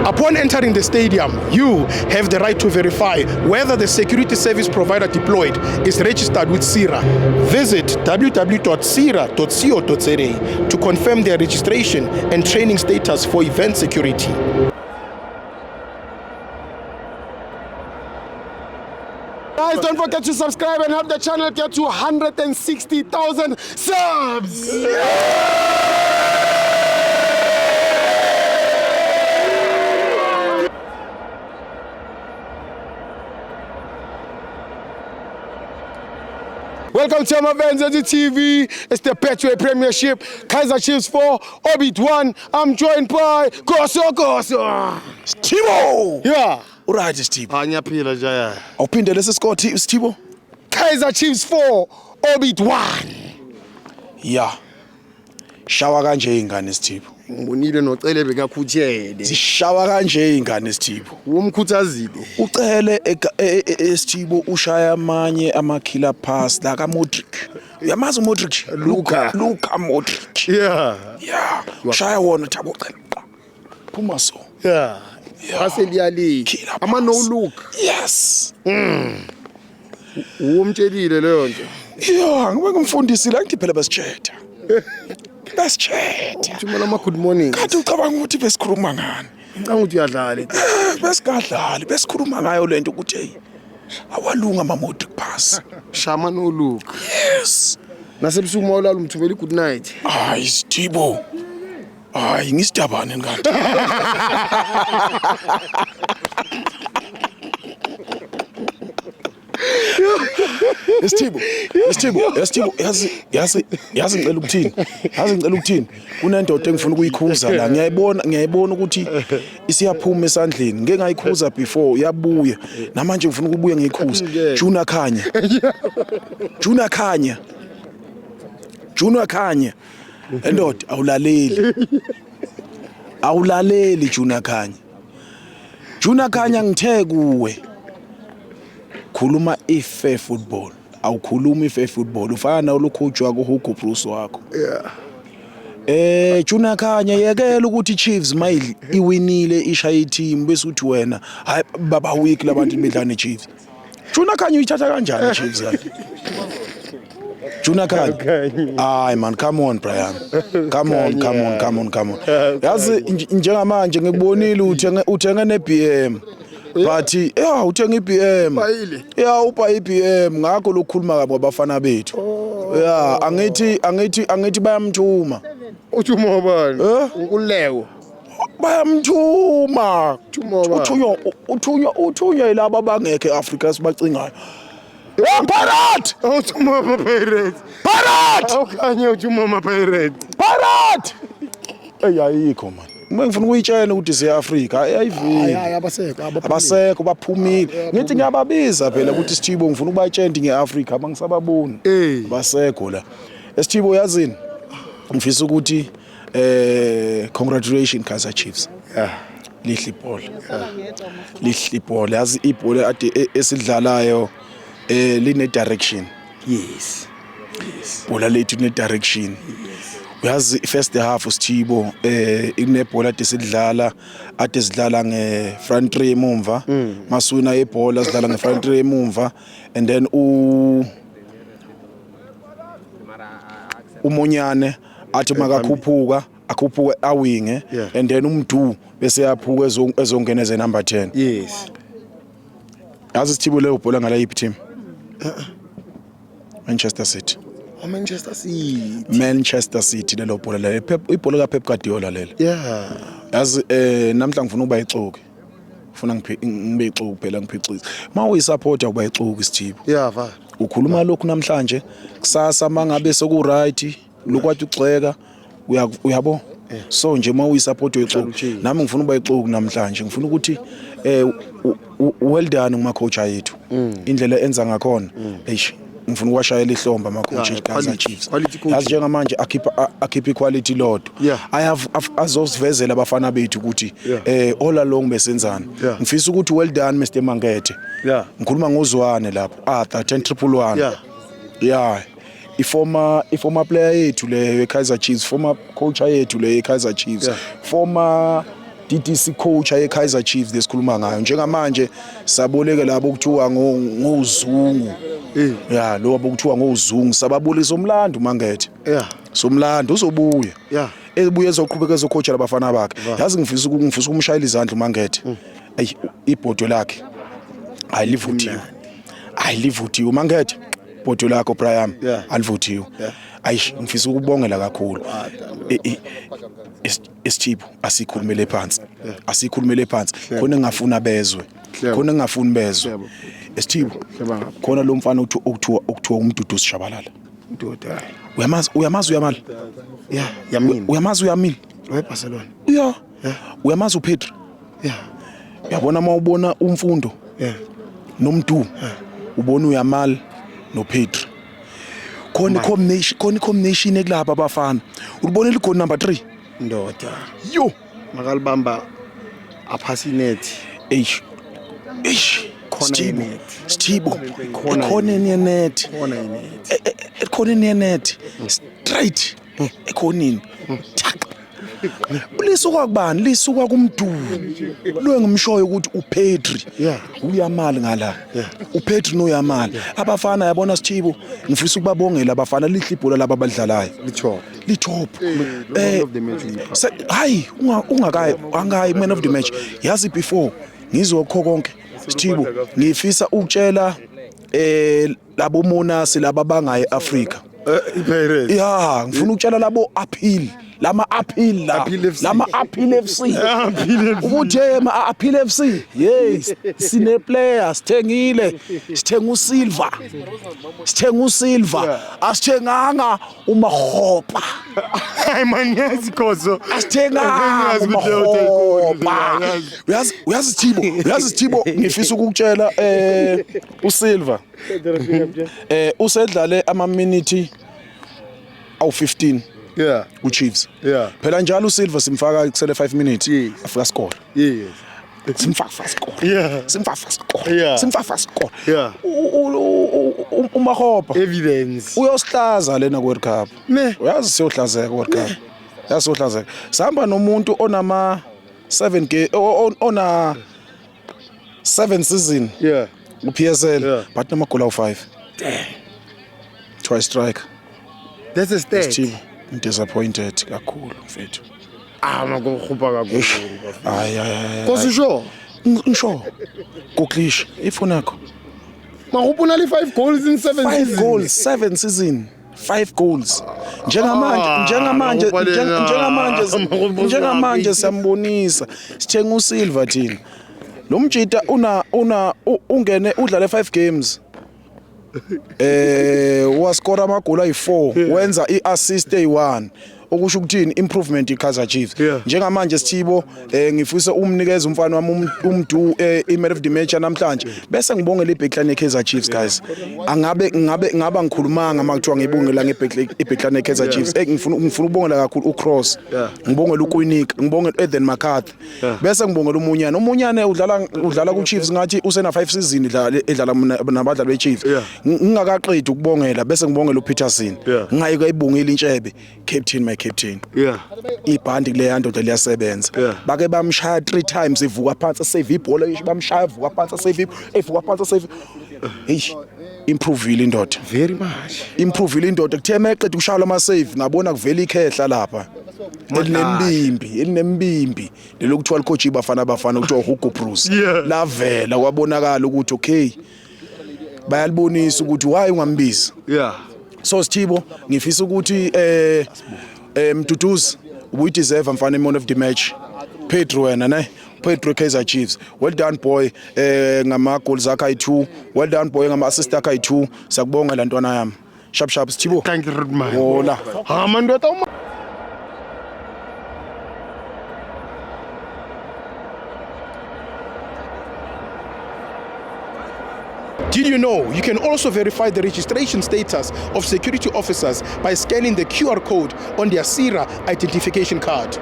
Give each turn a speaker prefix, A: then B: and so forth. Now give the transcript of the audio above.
A: Upon entering the stadium, you have the right to verify whether the security service provider deployed is registered with PSIRA. Visit www.psira.co.za to confirm their registration and training status for event security.
B: Guys, don't forget to subscribe and help the channel get to 160,000 subs. Welcome to Amavenza TV. It's the Betway Premiership. Kaizer Chiefs 4, Orbit 1. I'm joined by Goso Goso.
C: Sithibo.
B: Yeah.
C: Uright Sithibo.
B: Anyaphila Jaya.
C: Awuphinde lesi score Sithibo.
B: Kaizer Chiefs 4, Orbit 1.
C: Yeah. Shawa kanje ingane Sithibo.
B: Ngibonile noCele bekakhuthele.
C: Zishawa kanje ingane Sithibo.
B: Umkhuthazile.
C: Ucele Sithibo ushaya amanye ama killer pass la ka Modric. Uyamazi uModric?
B: Luka.
C: Luka Modric.
B: Yeah.
C: Yeah. Ushaya wona Thabo Cele. Phuma so.
B: Yeah. Pass eliyali.
C: Killer
B: Ama no
C: pass.
B: look.
C: Yes.
B: Umtshelile leyo nto.
C: Yeah, ngibe ngimfundisile angithi phela besichatha. Besichatha.
B: Thumela ama good morning.
C: Kanti ucabanga ukuthi besikhuluma ngani?
B: Ngicabanga ukuthi uyadlala.
C: Besingadlali, besikhuluma ngayo lento ukuthi hey, awalunga ama Modric pass.
B: Shama no look.
C: Yes.
B: Nasebusuku mawulala umthumela i good night.
C: Hayi Sithibo. Hayi ngisidabane kanti. Sithibo, Sithibo, Sithibo, yazi yazi yazi ngicela ukuthini? Yazi ngicela ukuthini? Kunendoda engifuna ukuyikhuza la. Ngiyayibona, ngiyayibona ukuthi isiyaphuma esandleni. Ngeke ngayikhuza before yabuya. Namanje ngifuna ukubuya ngiyikhuza. Junior Khanya. Junior Khanya. Junior Khanya. Endoda awulaleli. Awulaleli Junior Khanya. Junior Khanya ngithe kuwe. Khuluma i-fair football. Awukhulumi i-fair football. Ufana nawo lokhujwa ku Hugo Broos wakho.
B: Yeah.
C: Junior Khanya yekela ukuthi Chiefs mayidli iwinile ishaya i-team bese uthi wena hayi baba weak labantu bedlala ne-Chiefs. Junior Khanya uyithatha kanjani i-Chiefs kanti? Junior Khanya. Hayi man, come on Brian. Come on, come on, come on, come on. Yazi njengamanje ngikubonile uthenge uthenge ne-BM. But yeah, uthenge i-BM.
B: Ubhayile?
C: Yeah, ubha i-BM ngakho lokukhuluma kabi kwabafana bethu. Yeah, angithi angithi angithi bayamthuma.
B: Uthi uma bani?
C: Eh?
B: Unkululeko.
C: Bayamthuma.
B: Uthuma bani?
C: Uthunywa uthunywa uthunywa yilabo abangekho eAfrika sibacingayo. Hey Pirate!
B: Uthi uma Pirates.
C: Pirate!
B: Awukhanye uthi uma Pirates.
C: Pirate! Ey ayikho man. Uma ngifuna ukuyitshela ukuthi siye-Afrika ayiveli.
B: Hayi abasekho
C: Abasekho baphumile. Ngithi ngiyababiza phela ukuthi Sithibo ngifuna ukubatshela ukuthi nge-Afrika abangisababoni.
B: Eh.
C: Abasekho la. Sithibo yazini? Ngifisa ukuthi congratulations Kaizer Chiefs.
B: Yeah.
C: Lihle ibhola. Lihle ibhola. Yazi ibhola ade esidlalayo line direction.
B: Yes.
C: Ibhola lethu line direction. Uyazi first half Sithibo inebhola ade sidlala ade sidlala nge front three emumva masuna ibhola sidlala nge front three emumva and then uMonyane athi makakhuphuka akhuphuke awinge and then uMdu bese yaphuka ezongena eze number 10.
B: Yes.
C: Yazi Sithibo leyo bhola ngala yiphi team? Manchester City.
B: Oh, Manchester City.
C: Manchester City lelo bhola lelo Pep ibhola ka Pep Guardiola lelo.
B: Yeah.
C: Yazi namhla ngifuna ukuba ixoki. Ufuna ngibe ixoki phela ngiphicise. Ma uyisupporter uba ixoki Sithibo.
B: Yeah, va.
C: Ukhuluma lokhu namhlanje kusasa mangabe seku right lokwathi ugxeka uyabo. So nje uma uyisupport uyixoki. Nami ngifuna ukuba ixoki namhlanje. Ngifuna ukuthi well done kuma coach ayethu. Indlela enza ngakhona. Eish ngifuna ukuwashayela ihlombe ama coach eKaizer Chiefs. Yazi njengamanje akhipha akhipha iquality lodwa. I have azosivezela abafana bethu ukuthi all along besenzani. Ngifisa ukuthi well done Mr Mangethe. Ngikhuluma ngozwane lapho. Arthur 10111.
B: Yeah.
C: Yeah. I former player yethu le eKaizer Chiefs, former coach yethu le eKaizer Chiefs.
B: Yeah.
C: Former DDC coach aye Kaizer Chiefs lesikhuluma ngayo njengamanje. Saboleke labo kuthiwa ngoZungu. Ya, lo kuthiwa ngoZungu, sababulisa umlando mangethe. Somlando uzobuya. Ebuye ezoqhubeka ezocoacha labafana bakhe. Yazi, ngifisa ukumshayela izandla uMangethe. Ayi, ibhodo lakhe ayilivuthiwe, ayilivuthiwe Mangethe, ibhodo lakho, Brian, alivuthiwe. Ayish, ngifisa ukubongela kakhulu. Isithipho asikhulumele phansi, asikhulumele phansi khona, engafuna bezwe khona, engafuni bezwe isithipho khona. Lo mfana uthi okuthiwa uMduduzi Shabalala.
B: Ndoda.
C: Uyamazi, uyamazi uyamali?
B: Yeah, Yamin.
C: Uyamazi uyamile?
B: We Barcelona.
C: Ya, uyamazi uPedri?
B: Yeah.
C: Uyabona, uma ubona uMfundo noMdu, ubona uYamal noPedri khona, i-combination khona, i-combination ekulapha abafana. Ulibonela igoli number 3?
B: Ndoda.
C: Yo.
B: Makalibamba aphasi net.
C: Eish, eish.
B: Khona
C: Sithibo.
B: yenet.
C: Sithibo.
B: Khona.
C: Ekhoneni yenet.
B: Khona inet.
C: Ekhoneni yenet, straight ekhoneni, thak. Lisuka kubani? Lisuka kuMdu lo engimshoyo ukuthi uPedri uYamali ngala, uPedri noYamali abafana. Yabona Sithibo, ngifisa ukubabongela abafana, lihle ibhola laba abadlalayo.
B: Litop.
C: Litop.
B: Man of the match uyipha.
C: Hayi, ungakayi, angayi man of the match. Yazi, before ngizokho konke Sithibo, ngifisa ukutshela labo monasi laba bangayi eAfrica.
B: iPirates.
C: Ya, ngifuna ukutshela labo appeal, lama appeal la.
B: Appeal FC.
C: Lama Appeal FC.
B: Appeal FC.
C: Ukuthi hey, ma Appeal FC, yes, sine player sithengile, sithenga uSilva, sithenga uSilva, asithenganga uMahopa.
B: Hayi man, yazi Khoso.
C: Asithenganga
B: Ngiyazi ukuthi leyo tycoon,
C: uMahopa.
B: ngiyazi.
C: Uyazi, uyazi Thibo, uyazi Thibo, ngifisa ukukutshela uSilva usedlale ama minute awu 15 ku Chiefs. Phela njalo uSilva simfaka kusele 5 minutes, afika score. Simfaka fast score. Simfaka fast score. Simfaka fast score. UMahopa
B: Evidence.
C: uyosihlaza lena ku World Cup.
B: Ne.
C: Uyazi siyohlazeka ku World Cup, yazi siyohlazeka. Sihamba nomuntu onama 7 ge ona 7 season ku PSL, but namagoli awu 5. Twice striker.
B: That's a stat.
C: Steve, I'm disappointed kakhulu mfethu.
B: Ah, makukhupha kakhulu.
C: Hayi, hayi, hayi.
B: Khoso, sure.
C: Ngisho goglisha ifoni yakho.
B: Makupuna li 5 goals in 7
C: 5
B: seasons.
C: goals, 7 season, 5 goals njengamanje.
B: Ah,
C: Njengamanje.
B: Makupalela.
C: Njengamanje.
B: Makupalela.
C: Njengamanje siyambonisa, sithenga uSilva thina. Lo mjita una ungene udlale 5 games, wascore amagoli ayi4, wenza iassist eyi1, okusho ukuthini? Improvement iKaizer Chiefs. Njengamanje Sithibo, ngifisa umnikeza umfana wami uMdu i-man of the match namhlanje, bese ngibongela ibackline yeKaizer Chiefs. Guys, angabe ngabe ngaba ngikhulumanga makuthiwa ngibongela ngebackline yeKaizer Chiefs. Ngifuna ukubongela kakhulu uCross, ngibongela uKwinika, ngibongela Eden McCarthy, bese ngibongela uMunyane. UMunyane udlala ku Chiefs ngathi usena 5 season edlala nabadlali beChiefs. Ngingakaqedi ukubongela, bese ngibongela uPeterson. Ngingayikayibongela intshebe, captain, my captain. Ibhandi kuleya ndoda liyasebenza. Bake bamshaya 3 times, evuka phansi save ibhola, bamshaya, evuka phansi save, evuka phansi save. Hey, improveile indoda.
B: Very much.
C: Improveile indoda. Kuthe meqeda ukushaya ama save, ngabona kuvela ikhehla lapha elinembimbi lelo kuthiwa licoach iBafana Bafana, kuthiwa Hugo Broos. Lavela kwabonakala ukuthi okay, bayalibonisa ukuthi why ungambizi. So Sithibo, ngifisa ukuthi Mduduzi, ubuyideserve mfana man of the match. Pedro, wena ne Pedro, Kaizer Chiefs, well done boy, ngama goals akhe ayi2. Well done boy, ngama assist akhe ayi2. Siyakubonga la ntwana yami. Sharp sharp, Sithibo.
B: Thank you, man.
C: Hola.
B: Ha man, ndoda uma.
A: Did you know you can also verify the registration status of security officers by scanning the QR code on their PSIRA identification card?